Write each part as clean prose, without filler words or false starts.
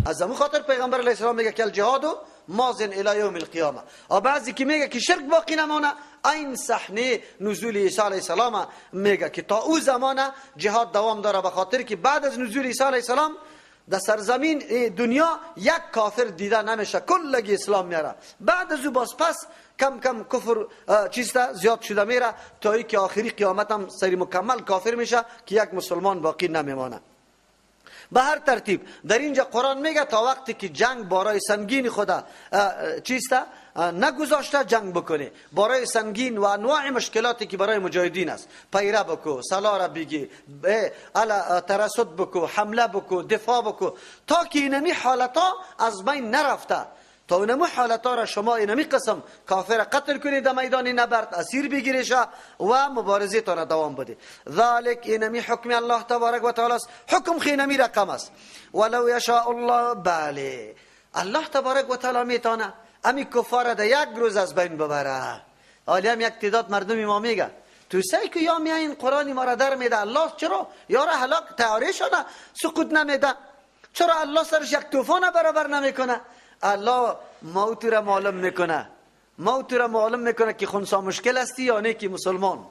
از همون خاطر پیغمبر علیه السلام میگه که الجهاد ماض الی یوم القیامه. بعضی که میگه که شرک باقی نمانه، این صحنه نزول عیسی علیه السلام میگه که تا او زمانه جهاد دوام داره، به خاطر که بعد از نزول عیسی علیه السلام در سرزمین دنیا یک کافر دیده نمیشه، کلگی اسلام میاره. بعد از او باز پس کم کم کفر چیسته زیاد شده میره تا اینکه آخری قیامت هم سری مکمل کافر میشه که یک مسلمان باقی نمیمانه. به هر ترتیب در اینجا قرآن میگه تا وقتی که جنگ بارای سنگین خدا چیسته نگذاشته جنگ بکنه، بارای سنگین و انواع مشکلاتی که برای مجاهدین است، پیره بکو، سلا را بگی، ترصد بکو، حمله بکو، دفاع بکو، تا که اینمی حالتا از بین نرفته، تا اینمی حالتا را شما اینمی قسم کافر قتل کنید در میدان نبرد، اسیر بگیریشه و مبارزه تا را دوام بده. ذالک اینمی حکم الله تبارک و تعالی است، حکم خینمی رقم است. ولو یشاء الله، بله الله تبارک و تعالی میتونه امی کفار در یک روز از بین ببره. حالی هم یک تعداد مردم ما میگه تو سعی که یا میاین قرآن ما را در میده، الله چرا یارا هلاک تیارشانه سقوط نمیده، چرا الله سرش یک طوفان برابر نمیکنه؟ الله موت را معلوم میکنه، موت را معلوم میکنه که خنثی مشکل هستی یا نه که مسلمان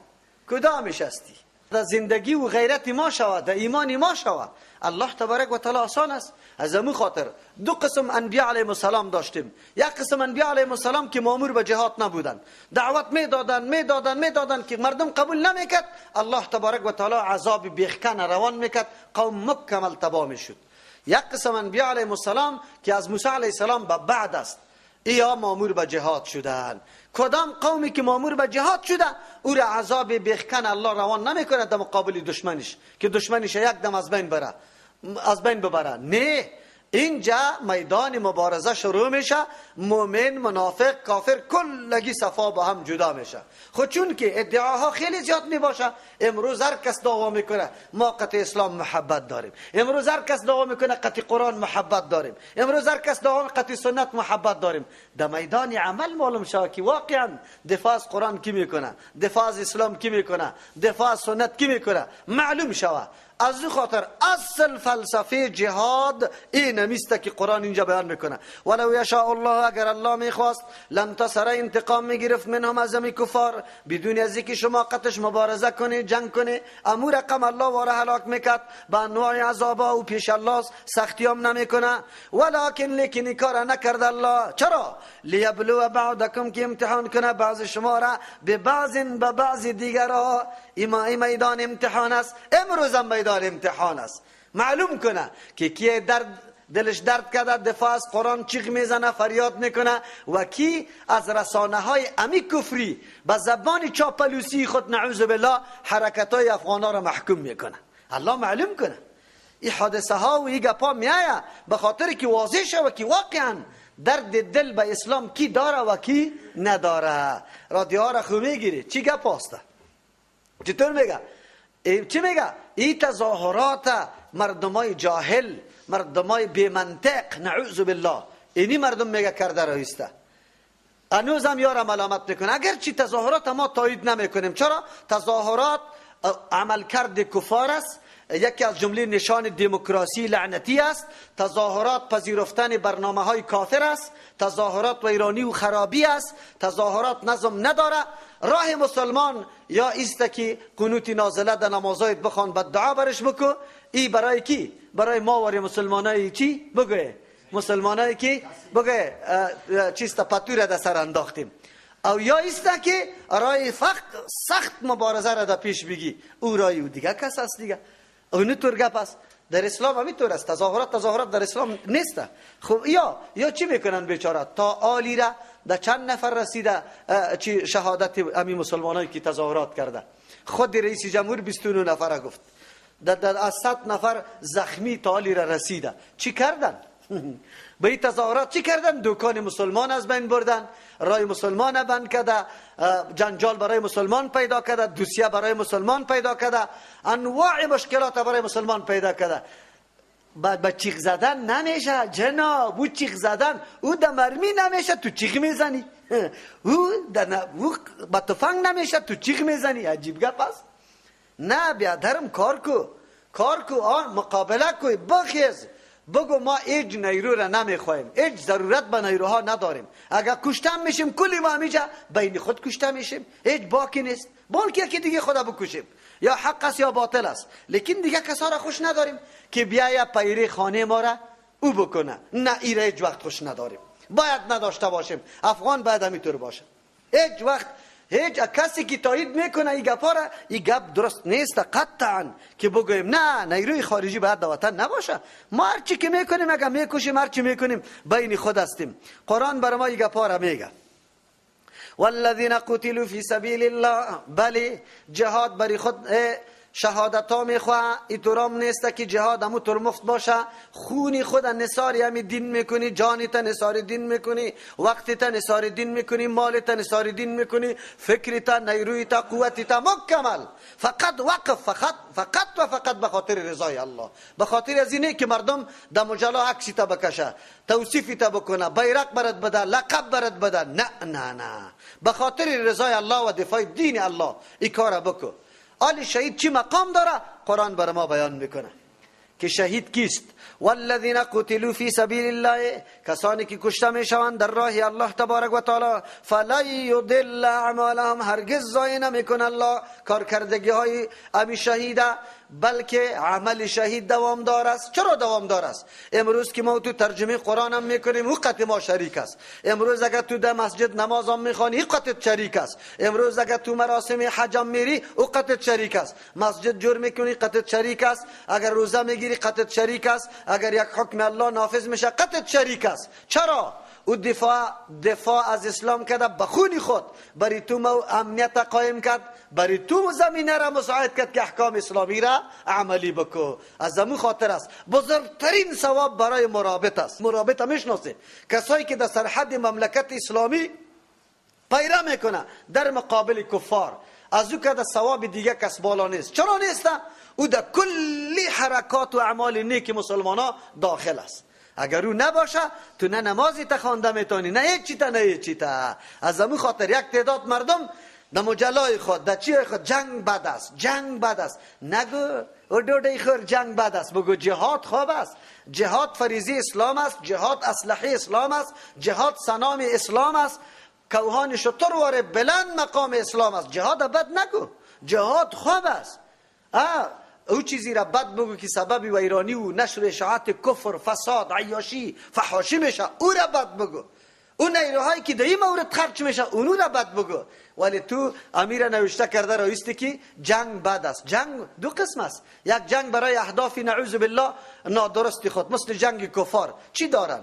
کدامش هستی. در زندگی و غیرت ما شود، در ایمان ما شود. الله تبارک و تعالی آسان است. از امو خاطر دو قسم انبیاء علیهم السلام داشتیم. یک قسم انبیاء علیهم السلام که مامور به جهاد نبودند، دعوت میدادن میدادن میدادن که مردم قبول نمیکرد، الله تبارک و تعالی عذاب بیخکن روان میکرد، قوم مکمل تباه میشد. یک قسم انبیاء علیهم السلام که از موسی علیه السلام به بعد است، ایا مامور به جهاد شدن. کدام قومی که مامور به جهاد شده او را عذاب بیخکن الله روان نمیکنه در مقابل دشمنش که دشمنش یک دم از بین بره، از بین ببره. نه، اینجا میدان مبارزه شروع میشه، مؤمن، منافق، کافر کلگی صفا با هم جدا میشه. خود چون که ادعاها خیلی زیاد میباشه، امروز هر کس دعوا میکنه ما قطع اسلام محبت داریم، امروز هر کس دعوا میکنه قطع قرآن محبت داریم، امروز هر کس دعوا قطع سنت محبت داریم. در میدان عمل معلوم شوه که واقعا دفاع از قرآن کی میکنه، دفاع از اسلام کی میکنه، دفاع از سنت کی میکنه، معلوم شوه. از خاطر اصل فلسفه جهاد این نمیسته که قرآن اینجا بیان میکنه. ولو یشاء الله، اگر الله میخواست، لانتصر، انتقام میگرفت منهم از امی کفار، بدون از اینکه شما قطش مبارزه کنی، جنگ کنی، امو رقم الله واره هلاک میکرد به انواع عذابا و پیش الله سختیام نمیکنه. ولکن، لیکن کار نکرد الله. چرا؟ لیبلو بعضکم، که امتحان کنه بعض شما را به بعض به بعض دیگرها. این میدان امتحان است، امروز هم میدان امتحان است. معلوم کنه که کی درد دلش درد کرده، دفاع از قرآن چیغ میزنه، فریاد میکنه، و کی از رسانه های امی کفری به زبان چاپلوسی خود نعوذ بالله حرکت های افغان ها را محکوم میکنه. الله معلوم کنه این حادثه ها و این گپا میایه به خاطر که واضح شوه که واقعا درد دل به اسلام کی داره و کی نداره. رادیوها را خو میگیری چی گپ هسته، چطور میگه، چی میگه؟ این تظاهرات مردمای جاهل، مردمای بی‌منطق، نعوذ بالله، اینی مردم میگه کرده رایسته. هنوز هم یارم ملامت میکنه. اگرچه تظاهرات ما تایید نمیکنیم. چرا؟ تظاهرات عملکرد کفار است، یکی از جمله نشان دموکراسی لعنتی است. تظاهرات پذیرفتن برنامه های کافر است، تظاهرات ویرانی و خرابی است، تظاهرات نظم نداره. راه مسلمان یا ایست که قنوت نازله در نمازایت بخوان، بد دعا برش بکو. ای برای کی؟ برای ما وری مسلمانای چی؟ بگوی مسلمانایی که بگوی چیست پتوره در سر انداختیم. او یا ایست که رای فقط سخت مبارزه را در پیش بگی، او رای او دیگه کس است دیگه، اونو طور گپ است. در اسلام همین طور است. تظاهرات در اسلام نیست. خب یا چی میکنن بیچاره؟ تا آلی را در چند نفر رسیده چی شهادت امی مسلمانایی که تظاهرات کرده. خود رئیس جمهور 29 نفر گفت، در از 100 نفر زخمی تا آلی را رسیده. چی کردن؟ به این تظاهرات چی کردن؟ دکان مسلمان از بین بردن، رای مسلمان بند کرده، جنجال برای مسلمان پیدا کرده، دوسیه برای مسلمان پیدا کرده، انواع مشکلات برای مسلمان پیدا کرده. با چیغ زدن نمیشه جناب، او چیغ زدن او در مرمی نمیشه، تو چیغ میزنی، او با تفنگ نمیشه، تو چیغ میزنی. عجیب گپ است. نه بیادرم کار کو، کار کو، آن مقابله کو، بخیز بگو ما هیچ نیرو را نمیخوایم، هیچ ضرورت به نیروها نداریم. اگر کشته میشیم کلی ما همیجا بین خود کشته میشیم، هیچ باکی نیست، بلکه یکی دیگه خدا بکشیم، یا حق است یا باطل است. لیکن دیگه کسا را خوش نداریم که بیایا پیری خانه ما را او بکنه. نه، ایره هیچ وقت خوش نداریم، باید نداشته باشیم. افغان باید همینطور باشه. هیچ وقت هیچ کسی که تایید میکنه این گپا را، این گپ درست نیست قطعا که بگوییم نه نیروی خارجی باید در وطن نباشه. ما هرچی که میکنیم، اگر میکشیم، هرچی میکنیم بین خود هستیم. قرآن بر ما این گپا را میگه والذین قتلوا فی سبیل الله. بله، جهاد بری خود شهادت ها میخواه. ایتورام نیست که جهاد همو طور مفت باشه. خونی خود نثاری همی دین میکنی، جانی تا نثار دین میکنی، وقتی تا نثار دین میکنی، مال تا نثار دین میکنی، فکری تا، نیروی تا، قوتی تا، مکمل. فقط وقف، فقط فقط و فقط به خاطر رضای الله، به خاطر از اینه که مردم در مجلا عکسی تا بکشه، توصیفی تا بکنه، بیرق برد بده، لقب برد بده. نه نه نه، به خاطر رضای الله و دفاع دین الله این کار بکن. آل شهید چی مقام داره؟ قرآن بر ما بیان میکنه که شهید کیست؟ والذین قتلوا فی سبیل الله، کسانی که کشته میشوند در راه الله تبارک و تعالی، فلا یضل اعمالهم، هرگز ضایع نمیکنه الله کارکردگی های امی شهیده، بلکه عمل شهید دوام دار است. چرا دوام دار است؟ امروز که ما تو ترجمه قرآن هم میکنیم او قطع ما شریک است. امروز اگر تو در مسجد نماز هم میخوانی قطع شریک است. امروز اگر تو مراسم حج هم میری او قطع شریک است. مسجد جور میکنی قطع شریک است. اگر روزه میگیری قطع شریک است. اگر یک حکم الله نافذ میشه قطع شریک است. چرا؟ او دفاع از اسلام کرده به خون خود، بری تو امنیت قایم کرد، بری تو زمینه را مساعد کرد که احکام اسلامی را عملی بکو. از همون خاطر است بزرگترین ثواب برای مرابط است. مرابط میشناسید؟ کسایی که در سرحد مملکت اسلامی پیرا میکنه در مقابل کفار، از او که در ثواب دیگه کس بالا نیست. چرا نیست؟ او در کلی حرکات و اعمال نیک مسلمان ها داخل است. اگر او نباشه تو نه نمازی تا خوانده میتونی، نه هیچی تا، نه هیچی تا. از همون خاطر یک تعداد مردم در مجلای خود، در چی خود، جنگ بد است، جنگ بد است. نگو او دوده خور جنگ بد است، بگو جهاد خوب است. جهاد فریضه اسلام است، جهاد اسلحه اسلام است، جهاد سنام اسلام است، کوهان شتروار بلند مقام اسلام است. جهاد بد نگو، جهاد خوب است. او چیزی را بد بگو که سبب ویرانی و نشر اشاعت کفر، فساد، عیاشی، فحاشی میشه، او را بد بگو. اون نیروهایی که در این مورد خرج میشه اونو را بد بگو. ولی تو امیر نوشته کرده رایستی که جنگ بد است. جنگ دو قسم است. یک جنگ برای اهداف نعوذ بالله نادرستی خود، مثل جنگ کفار. چی دارن؟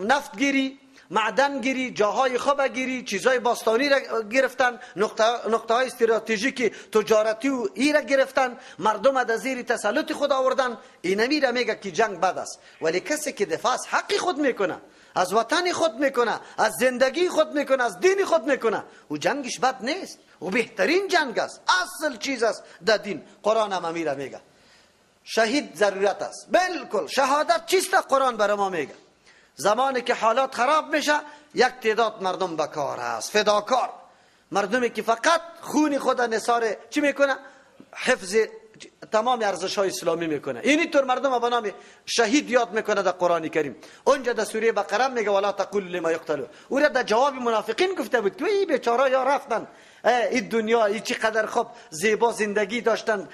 نفت گیری، معدن گیری، جاهای خوب گیری، چیزای باستانی را گرفتن، نقطه های استراتژیک تجارتی و ای را گرفتن، مردم از زیر تسلط خود آوردن. اینمی را میگه که جنگ بد است. ولی کسی که دفاع از حق خود میکنه، از وطن خود میکنه، از زندگی خود میکنه، از دین خود میکنه، او جنگش بد نیست، او بهترین جنگ است، اصل چیز است در دین. قرآن هم امیره میگه شهید ضرورت است. بالکل شهادت چیست؟ قرآن برای ما میگه زمانی که حالات خراب میشه یک تعداد مردم بکار است، فداکار، مردمی که فقط خون خود نثار چی میکنه؟ حفظ تمام ارزش های اسلامی میکنه. اینی طور مردم به نام شهید یاد میکنه در قرآن کریم. اونجا در سوره بقره میگه ولا تقول لما یقتلوا. او را در جواب منافقین گفته بود که ای بیچاره یا رفتن این دنیا، ای چی قدر خوب زیبا زندگی داشتن،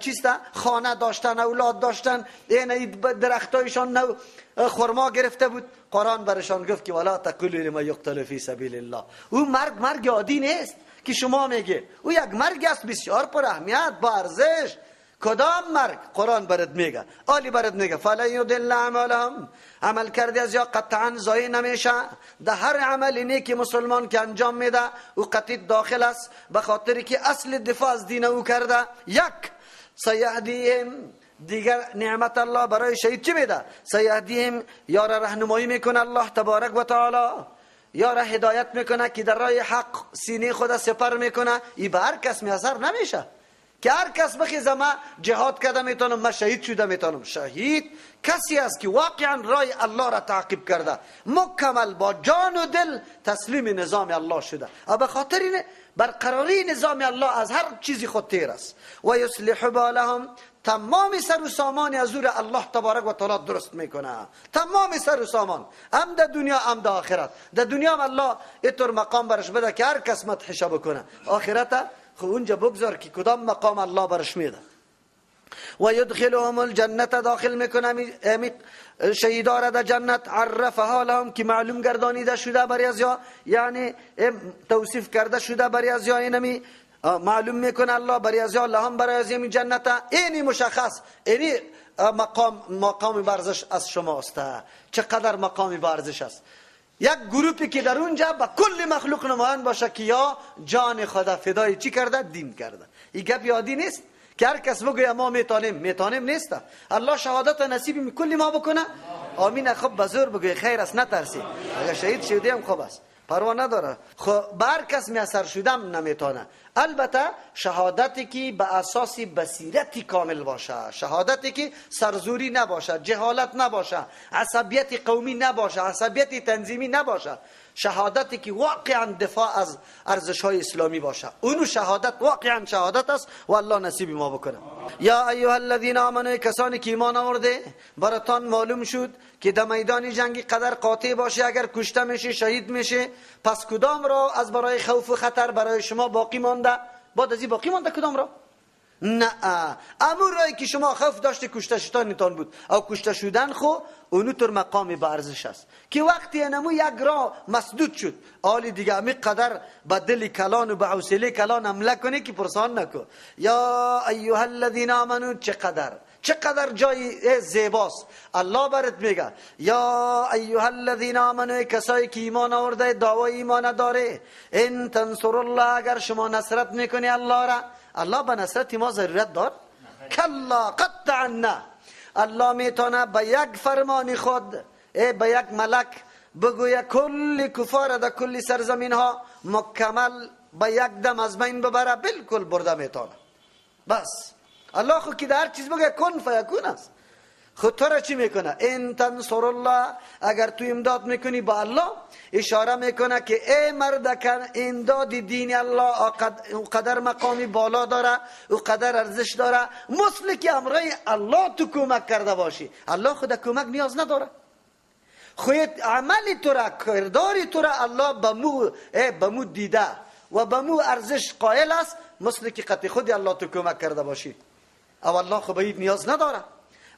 چیست؟ خانه داشتن، اولاد داشتن، این درختایشان نو خرما گرفته بود. قرآن برشان گفت که ولا تقولوا لما یقتل فی سبیل الله. او مرگ مرگ عادی نیست که شما میگه، او یک مرگ است بسیار پر اهمیت، با ارزش. کدام مرگ؟ قرآن برات میگه، عالی برات میگه فلا یضل اعمالهم، عمل کرده از یا قطعا ضایع نمیشه. در هر عمل نیکی مسلمان که انجام میده او قطعی داخل است، به خاطر که اصل دفاع از دین او کرده. یک سیهدیهم، دیگر نعمت الله برای شهید چی میده؟ سیهدیهم، یا را راهنمایی میکنه الله تبارک و تعالی، یا را هدایت میکنه که در راه حق سینه خود سپر میکنه. ای به هر کس میسر نمیشه. که هر کس بخیزه ما جهاد کرده میتونم، ما شهید شده میتونم. شهید کسی است که واقعا رای الله را تعقیب کرده، مکمل با جان و دل تسلیم نظام الله شده، و به خاطر برقراری نظام الله از هر چیزی خود تیر است. و یصلح بالهم، تمام سر و سامان از اور الله تبارک و تعالی درست میکنه، تمام سر و سامان، هم در دنیا هم در آخرت. در دنیا هم الله اینطور مقام برش بده که هر کس مدحش بکنه، آخرت خب اونجا بگذار که کدام مقام الله برش میده. و یدخلهم الجنت، داخل میکنه شهیدا را در جنت. عرفها لهم، که معلوم گردانیده شده برای از یا، یعنی توصیف کرده شده برای از یا، اینمی معلوم میکنه الله برای از یا، لهم برای از این جنت، اینی مشخص، اینی مقام ورزش از شما است. چقدر مقام ورزش است؟ یک گروپی که در اونجا با کل مخلوق نمایان باشه که یا جان خدا فدای چی کرده؟ دین کرده. این گپ یادی نیست که هر کس بگوید ما میتونیم، میتونیم نیست. الله شهادت نصیب کل ما بکنه، آمین. خب بزرگ بگوی خیر است، نترسی، اگر شهید شدی هم خوب است، پروا نداره. خب بر کس میسر شدم نمیتونه. البته شهادتی که به اساس بصیرتی کامل باشه، شهادتی که سرزوری نباشه، جهالت نباشه، عصبیت قومی نباشه، عصبیت تنظیمی نباشه، شهادتی که واقعا دفاع از ارزش های اسلامی باشه، اونو شهادت واقعا شهادت است و الله نصیب ما بکنه. یا ایها الذین آمنوا، کسانی که ایمان آورده، براتان معلوم شد که در میدان جنگی قدر قاطع باشه، اگر کشته میشه شهید میشه، پس کدام را از برای خوف و خطر برای شما باقی مانده؟ بعد از این باقی مانده کدام را؟ نه، امور رایی که شما خوف داشته کشته شدنتان بود، او کشته شدن خو اونو تر مقام به ارزش است که وقتی انمو یک راه مسدود شد، آلی دیگه امی قدر به دل کلان و به حوصله کلان حمله کنی که پرسان نکو. یا ایها الذین آمنو، چقدر جای زیباست. الله برات میگه یا ایها الذین آمنو، کسایی که ایمان آورده، دعوای ایمان داره، ان تنصر الله، اگر شما نصرت میکنی الله را، الله به نصرت ما ضرورت دار؟ کلا قطعا نه. الله میتونه به یک فرمان خود، به یک ملک بگویه کل کفار در کل سرزمین ها مکمل به یک دم از بین ببره، بالکل برده میتونه. بس الله خو که در هر چیز بگه کن فیکون است. خود تو را چی میکنه؟ ان تنصر الله، اگر تو امداد میکنی با الله، اشاره میکنه که ای مردکن، امداد دین الله قدر مقامی بالا داره، او قدر ارزش داره، مثل که امرای الله تو کمک کرده باشی. الله خود کمک نیاز نداره، خود عمل تو را، کردار تو را الله به مو دیده و به مو ارزش قائل است، مثل که قطع خود الله تو کمک کرده باشی. او الله خب به نیاز نداره.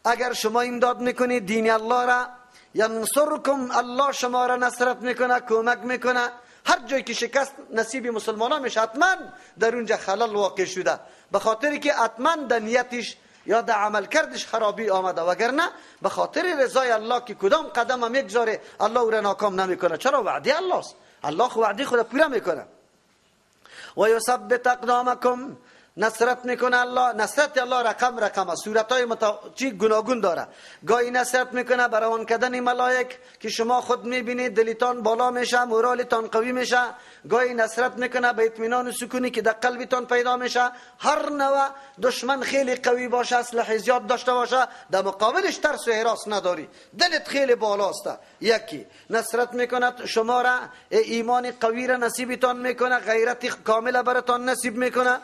اگر شما امداد میکنی دین الله را، ینصرکم، الله شما را نصرت میکنه، کمک میکنه. هر جایی که شکست نصیب مسلمان ها میشه، حتما در اونجا خلل واقع شده، به خاطر که حتما در نیتش یا در عمل کردش خرابی آمده، وگرنه به خاطر رضای الله که کدام قدم میگذاره الله او را ناکام نمیکنه. چرا؟ وعده الله است، الله خو وعده خود پوره میکنه. و یثبت اقدامکم، نصرت میکنه الله. نصرت الله رقم رقم است، صورت‌های چی گوناگون داره. گاهی نصرت میکنه برای کردن ملائک که شما خود میبینید دلتان بالا میشه، مورالتان قوی میشه. گاهی نصرت میکنه به اطمینان و سکونی که در قلبتان پیدا میشه. هر نوع دشمن خیلی قوی باشه، اسلحه زیاد داشته باشه، در مقابلش ترس و هراس نداری، دلت خیلی بالاست. یکی نصرت میکنه شما را، ایمان قوی را نصیبتان میکنه، غیرت کامل براتان نصیب میکنه.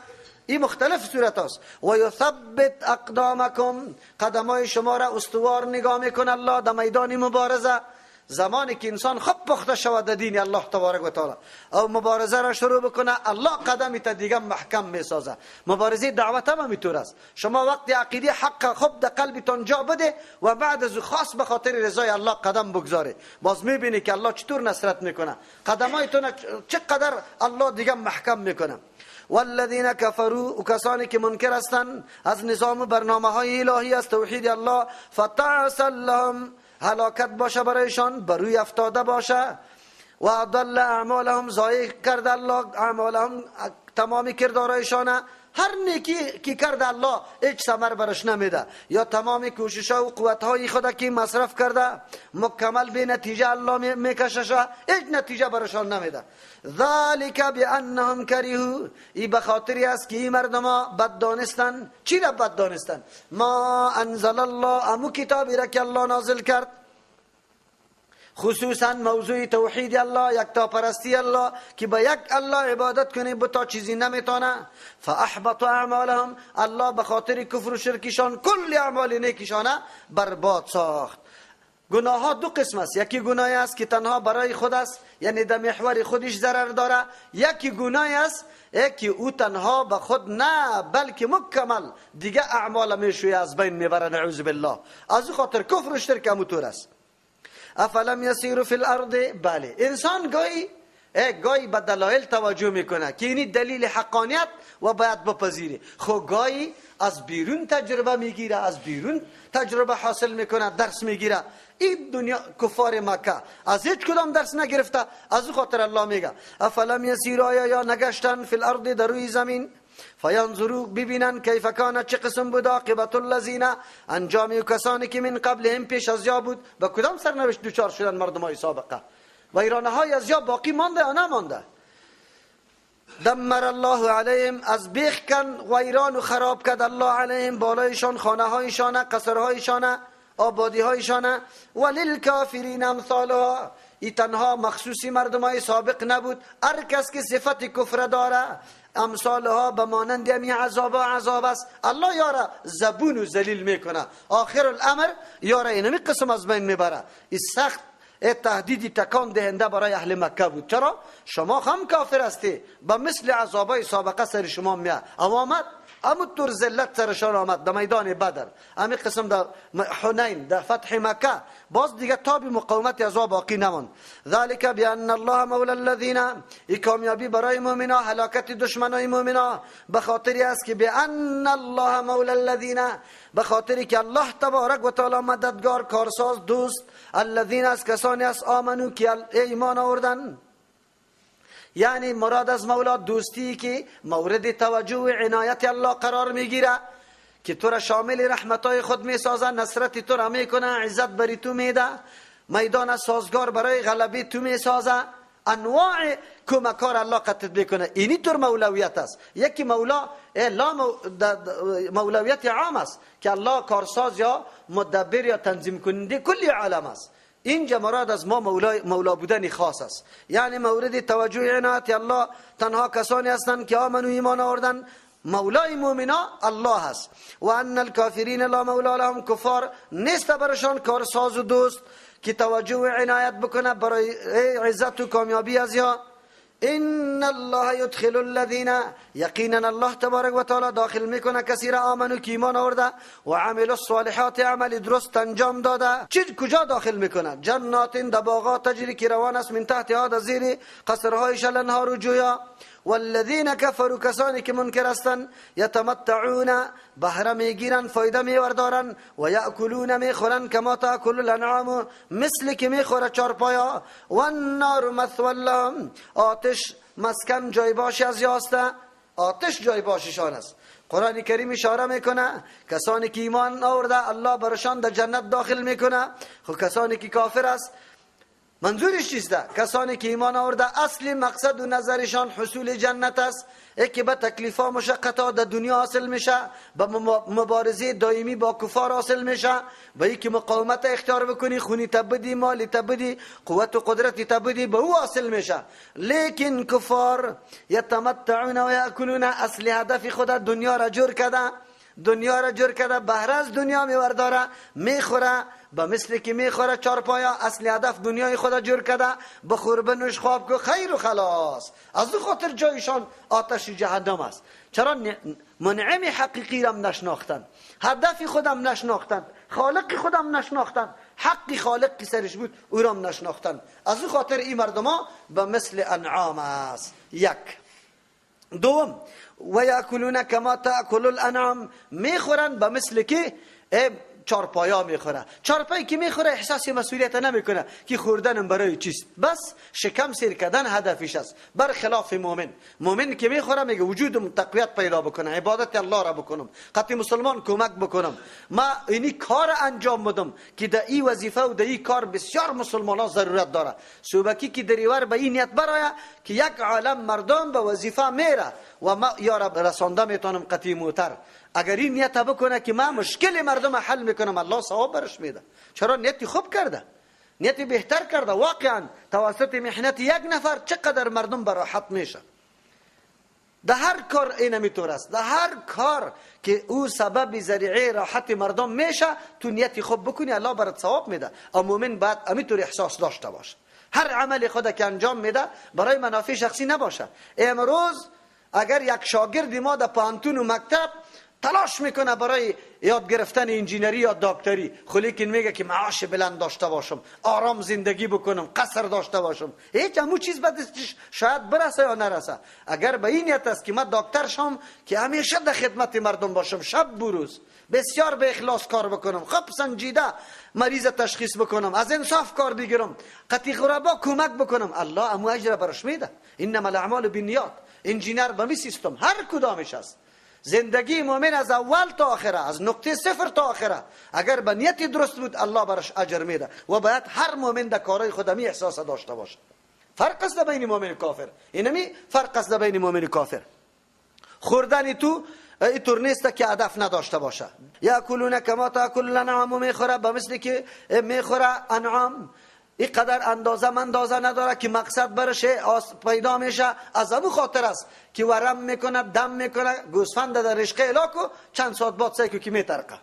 این مختلف صورت است. و یثبت اقدامکم، قدمای شما را استوار نگاه میکنه الله در میدان مبارزه. زمانی که انسان خوب پخته شود در دین الله تبارک و تعالی او مبارزه را شروع بکنه، الله قدمی تا دیگه محکم میسازه. مبارزه دعوت هم همینطور است. شما وقتی عقیده حق خوب در قلبتان جا بده و بعد از خاص به خاطر رضای الله قدم بگذاره، باز میبینی که الله چطور نصرت میکنه، قدمایتون چقدر الله دیگه محکم میکنه. والذین کفروا، و کسانی که منکر هستند از نظام و برنامه های الهی، از توحید الله، فتعسا لهم، هلاکت باشه برایشان، بروی افتاده باشه. و اضل اعمالهم، ضایع کرده الله اعمالهم، تمام کردارایشان. هر نیکی که کرده الله هیچ ثمر برش نمیده، یا تمام کوشش ها و قوت های خود که مصرف کرده مکمل به نتیجه الله میکششه، هیچ نتیجه برشان نمیده. ذالک بانهم کرهوا، ای به خاطری است که این مردم ها بد دانستن. چی را بد دانستن؟ ما انزل الله، امو کتابی را که الله نازل کرد، خصوصا موضوع توحید الله، یکتا پرستی الله، که به یک الله عبادت کنی بتا چیزی نمیتونه. فاحبط اعمالهم، الله به خاطر کفر و شرکشان کل اعمال نیکشان برباد ساخت. گناه ها دو قسم است، یکی گناهی است که تنها برای خود است، یعنی در محور خودش ضرر داره. یکی گناهی است که او تنها به خود نه بلکه مکمل دیگه اعمال میشوی از بین میبره، نعوذ بالله. از خاطر کفر و شرک همونطور است. افلم یسیروا فی الارض، بله انسان گاهی به دلایل توجه میکنه که اینی دلیل حقانیت و باید بپذیری، خو گاهی از بیرون تجربه میگیره، از بیرون تجربه حاصل میکنه، درس میگیره. این دنیا کفار مکه از هیچ کدام درس نگرفته، از خاطر الله میگه افلم یسیروا، یا نگشتن فی الارض در روی زمین، فینظروا ببینن کیف کان، چه قسم بود عاقبت الذین، انجام کسانی که من قبلهم پیش از یا بود، به کدام سرنوشت دچار شدن مردم های سابقه و ایرانه های از یا باقی مانده یا نمانده. دمر الله علیهم، از بیخ کن و ایران و خراب کرد الله علیهم، بالایشان خانه هایشان، قصرهایشان، آبادی هایشان. وللکافرین امثالها، ای تنها مخصوصی مردم های سابق نبود، هر کس که صفت کفر داره امثالها به مانند همی عذاب عذاب است. الله یاره زبون و ذلیل میکنه، آخر الامر یاره اینمی قسم از بین میبره. این سخت تهدیدی تکان دهنده برای اهل مکه بود. چرا؟ شما هم کافر هستی، به مثل عذابای سابقه سر شما میاد. اما آمد اما طور ذلت سرشان آمد در میدان بدر، امی قسم در حنین، در فتح مکه، باز دیگه تاب مقاومت از باقی نماند. ذالک بان الله مولا الذین، ای کامیابی برای مؤمنا، هلاکت دشمنای مؤمنا به خاطری است که بان الله مولا الذین، به خاطری که الله تبارک و تعالی مددگار، کارساز، دوست الذین است، کسانی است آمنو که ایمان آوردن. یعنی مراد از مولا دوستی که مورد توجه و عنایت الله قرار میگیره، که تو را شامل رحمتای خود میسازه، نصرت تو را میکنه، عزت بری تو میده، میدان سازگار برای غلبه تو میسازه، انواع کمکار الله قطع میکنه. اینی طور مولویت است. یکی مولا لا مولویت عام است که الله کارساز یا مدبر یا تنظیم کننده کلی عالم است. اینجا مراد از ما مولا بودن خاص است، یعنی مورد توجه عنایت الله تنها کسانی هستند که آمنو ایمان آوردن. مولای مؤمنا الله است. و ان الکافرین لا مولا لهم، کفار نیست برشان کارساز و دوست که توجه و عنایت بکنه برای عزت و کامیابی از یا. ان الله يدخل الذين، یقینا الله تبارک و تعالی داخل میکنه کسی را آمنو که ایمان آورده و عمل الصالحات، عمل درست انجام داده. چی کجا داخل میکنه؟ جنات، در باغات، تجری که روان است، من تحتها، در زیر قصرهایش، الانهار و جویا. والذین کفروا، کسانی که منکر هستند، یتمتعون، بهره میگیرن، فایده میوردارن، و یاکلون، میخورن، کما تاکل الانعام، مثل که میخوره چارپایا. و النار مثوى لهم، آتش مسکن جای باش از یاسته، آتش جای باششان است. قرآن کریم اشاره میکنه کسانی که ایمان آورده الله برشان در جنت داخل میکنه. خب کسانی که کافر است منظورش چیست؟ کسانی که ایمان آورده اصل مقصد و نظرشان حصول جنت است، یکی به تکلیفا مشقت‌ها در دنیا حاصل میشه، به مبارزه دائمی با کفار حاصل میشه، به یکی مقاومت اختیار بکنی، خونی تبدی، مالی تبدی، قوت و قدرت تبدی، به او حاصل میشه. لیکن کفار یتمتعون و یاکلون، اصل هدف خود دنیا را جور کرده، دنیا را جور کرده، بهره از دنیا میورداره، میخوره، به مثل که میخوره چارپایا، اصل هدف دنیای خود جور کرده، بخور بنوش خواب کو خیر و خلاص. از او خاطر جایشان آتش جهنم است. چرا؟ منعم حقیقی رم نشناختن، هدف خودم نشناختن، خالق خودم نشناختن، حق خالق که سرش بود او رم نشناختن. از او خاطر این مردما به مثل انعام است. یک. دوم، و یاکلون کما تاکل الانعام، میخورن به مثل که چارپایا میخوره. چارپایی که میخوره احساس مسئولیت نمیکنه که خوردنم برای چیست، بس شکم سیر کردن هدفش است. برخلاف مؤمن، مؤمن که میخوره میگه وجودم تقویت پیدا بکنه، عبادت الله را بکنم، قطعی مسلمان کمک بکنم، ما اینی کار انجام بدم که در این وظیفه و در این کار بسیار مسلمان ها ضرورت داره. صوبکی که دریور به این نیت برایه که یک عالم مردم به وظیفه میره و ما یارا رسانده میتونم قطعی موتر، اگر این نیت بکنه که من مشکل مردم حل میکنم، الله ثواب برش میده. چرا؟ نیتی خوب کرده، نیتی بهتر کرده. واقعا توسط محنت یک نفر چقدر مردم براحت میشه. ده هر کار اینمی طور است، ده هر کار که او سبب ذریعه راحت مردم میشه تو نیتی خوب بکنی، الله برات ثواب میده. مؤمن باید امیطور احساس داشته باشه، هر عمل خود که انجام میده برای منافع شخصی نباشه. امروز اگر یک شاگرد ما در پانتون و مکتب تلاش میکنه برای یاد گرفتن انجینری یا دکتری، خو لیکن میگه که معاش بلند داشته باشم، آرام زندگی بکنم، قصر داشته باشم، هیچ همون چیز به دستش شاید برسه یا نرسه. اگر به این نیت است که من دکتر شم که همیشه در خدمت مردم باشم، شب بروز بسیار به اخلاص کار بکنم، خب سنجیده مریض تشخیص بکنم، از انصاف کار بگیرم، قطعی غربا کمک بکنم، الله امو اجر برش میده. انما الاعمال بالنیات. انجینر به می سیستم هر کدامش است. زندگی مؤمن از اول تا آخره، از نقطه صفر تا آخره، اگر به نیت درست بود الله برش اجر میده. و باید هر مؤمن در کارهای خود می احساس داشته باشه. فرق است بین مؤمن و کافر، اینمی فرق است بین مؤمن و کافر. خوردن تو اینطور نیست که هدف نداشته باشه. یاکلون کما تاکل الانعام، میخوره به مثل که میخوره انعام، اینقدر اندازه اندازه نداره که مقصد برش پیدا میشه. از امو خاطر است که ورم میکنه، دم میکنه، گوسفند در رشقه الاکو چند ساعت بعد سیکو که میترقه.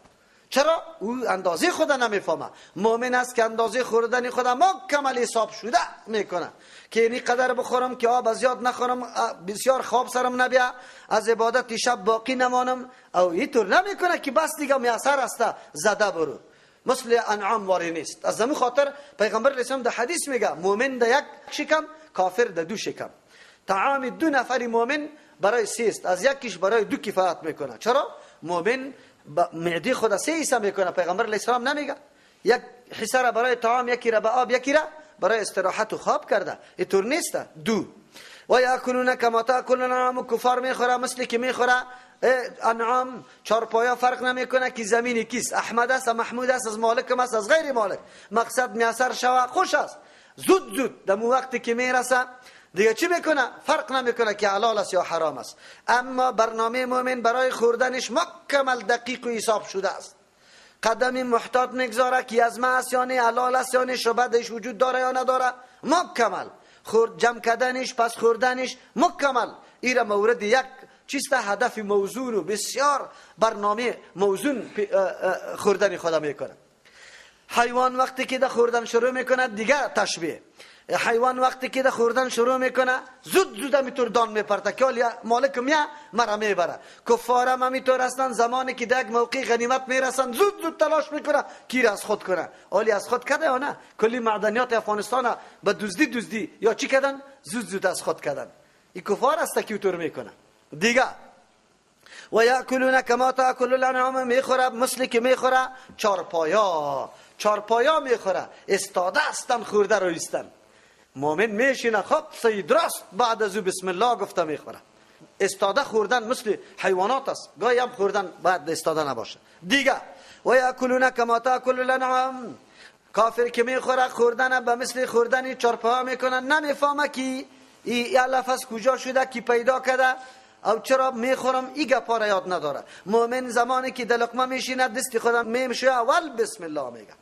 چرا؟ او اندازه خود نمیفهمه. مؤمن است که اندازه خوردن خود مکمل حساب شده میکنه که اینی قدر بخورم که آب زیاد نخورم، بسیار خواب سرم نبیا، از عبادت شب باقی نمانم. او اینطور نمیکنه که بس دیگه میسر است زده برو، مثل انعام واری نیست. از همین خاطر پیغمبر علیه السلام در حدیث میگه مؤمن در یک شکم، کافر در دو شکم. طعام دو نفر مؤمن برای سه است، از یکیش برای دو کفایت میکنه. چرا؟ مؤمن معده خود سه حصه میکنه. پیغمبر علیه السلام نمیگه یک حصه را برای طعام، یکی را به آب، یکی را برای استراحت و خواب کرده. اینطور نیست. دو و یاکلون کما تاکل الانعام، کفار میخوره مثل که میخوره انعام، چارپایا فرق نمیکنه که زمین کیست، احمد است، محمود است، از مالک است، از غیر مالک، مقصد میسر شوه خوش است. زود زود در وقتی که میرسه دیگه چی میکنه؟ فرق نمیکنه که حلال است یا حرام است. اما برنامه مؤمن برای خوردنش مکمل دقیق و حساب شده است. قدمی محتاط میگذاره که از ما است یا نه، حلال است یا نه، شبهش وجود داره یا نداره، مکمل خورد جمع کردنش، پس خوردنش مکمل. ایره مورد یک چیست هدف موزون و بسیار برنامه موزون خوردن خدا میکنه. حیوان وقتی که ده خوردن شروع میکنه دیگه تشبیه، حیوان وقتی که ده خوردن شروع میکنه زود زود میتور دان میپرته که مالک میا مرا میبره. کفار هم میتور هستن، زمانی که ده یک موقع غنیمت میرسن زود زود تلاش میکنه کی از خود کنه. آلی از خود کرده یا نه؟ کلی معدنیات افغانستان به دزدی دزدی یا چی کردن؟ زود زود از خود کردن. این کفار است که طور میکنه دیگه. و یاکلون کما تاکل الانعام، میخوره مثل که میخوره چارپایا، چارپایا میخوره، استاده هستن خورده رو ایستن. مؤمن میشینه خب سید راست بعد از او بسم الله گفته میخوره. استاده خوردن مثل حیوانات است، گاهی هم خوردن بعد استاده نباشه دیگه. و یاکلون کما تاکل الانعام، کافر که میخوره خوردن به مثل خوردن چارپایا میکنه، نمیفهمه که این لفظ کجا شده، کی پیدا کرده او چرا میخورم، ای گپا را یاد نداره. مؤمن زمانی که در لقمه میشینه دست خودم میمشه اول بسم الله میگه.